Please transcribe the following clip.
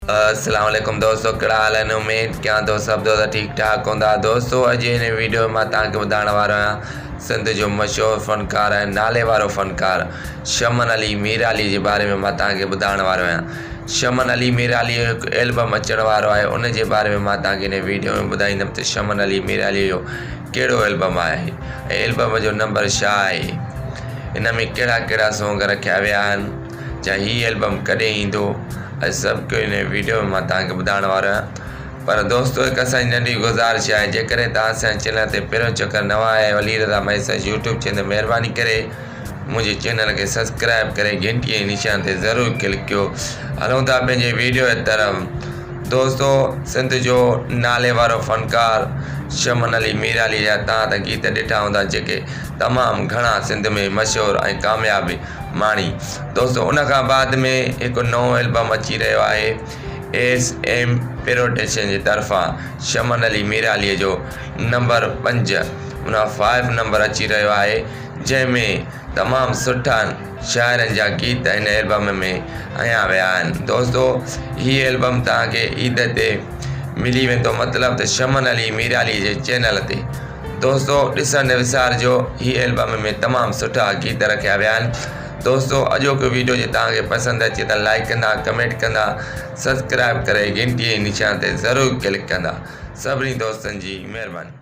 السلام عليڪم دوستو ڪهڙا حال آهن اميد ڪيان ٿو سڀ دوست ٺيڪ ٺاڪ هوندا دوستو اڄ هن ويڊيو ۾ مان توهان کي ٻڌائڻ وارو آهيان سنڌ جو مشهور فنڪار ۽ نالي وارو فنڪار شمن علي ميرالي جي باري ۾ مان توهان کي ٻڌائڻ وارو آهيان شمن علي ميرالي جو هڪ البم اچڻ وارو آهي ان جي باري ۾ مان توهان کي هن ويڊيو ۾ ٻڌائيندم ته شمن علي ميرالي جو ڪهڙو البم آهي ۽ البم جو نمبر ڇا آهي ان ۾ ڪهڙا ڪهڙا سونگ رکيا ويا آهن چا هي البم ڪڏهن ايندو ۽ سڀ ڪجهه هن ويڊيو ۾ مان توهان کي ٻڌائڻ وارو آهيان پر دوستو هڪ اسان جي ننڍي گذارش آهي جيڪڏهن توهان اسان جي چينل تي پهريون چڪر نوان آيا آهيو علي رضا مهيسر يوٽيوب چينل مهرباني ڪري منهنجي چينل کي سبسڪرائب ڪري گهنٽي جي نشان تي ضرور ڪلڪ ڪيو هلون ٿا پنهنجي ويڊيو جي طرف دوستو سنڌ جو نالي وارو فنڪار شمن علي ميرالي جا توهان ته گيت ڏٺا هوندا جيڪي تمام گهڻا سنڌ ۾ مشهور ۽ ڪامياب ماڻي. دوستو ان کان بعد ۾ هڪ نئون البم اچي رهيو آهي ايس ايم پروڊڪشن جي طرفان شمن علي ميرالي جو نمبر 5 معنيٰ فائيو نمبر اچي رهيو آهي جنهن ۾ تمام سٺا شاعرن جا گيت هن البم ۾ هنيا ويا آهن دوستو هي البم توهان کي عيد تي ملي ويندو مطلب ته شمن علي ميرالي جي چينل تي دوستو ڏسڻ نه وسارجو هي البم ۾ تمام سٺا گيت رکيا ويا آهن دوستو اڄوڪو ويڊيو جي توهان کي پسند اچي ته لائڪ ڪندا ڪمينٽ ڪندا سبسڪرائب ڪري گهنٽي جي نشان تي ضرور ڪلڪ ڪندا سڀني دوستن جي مهرباني.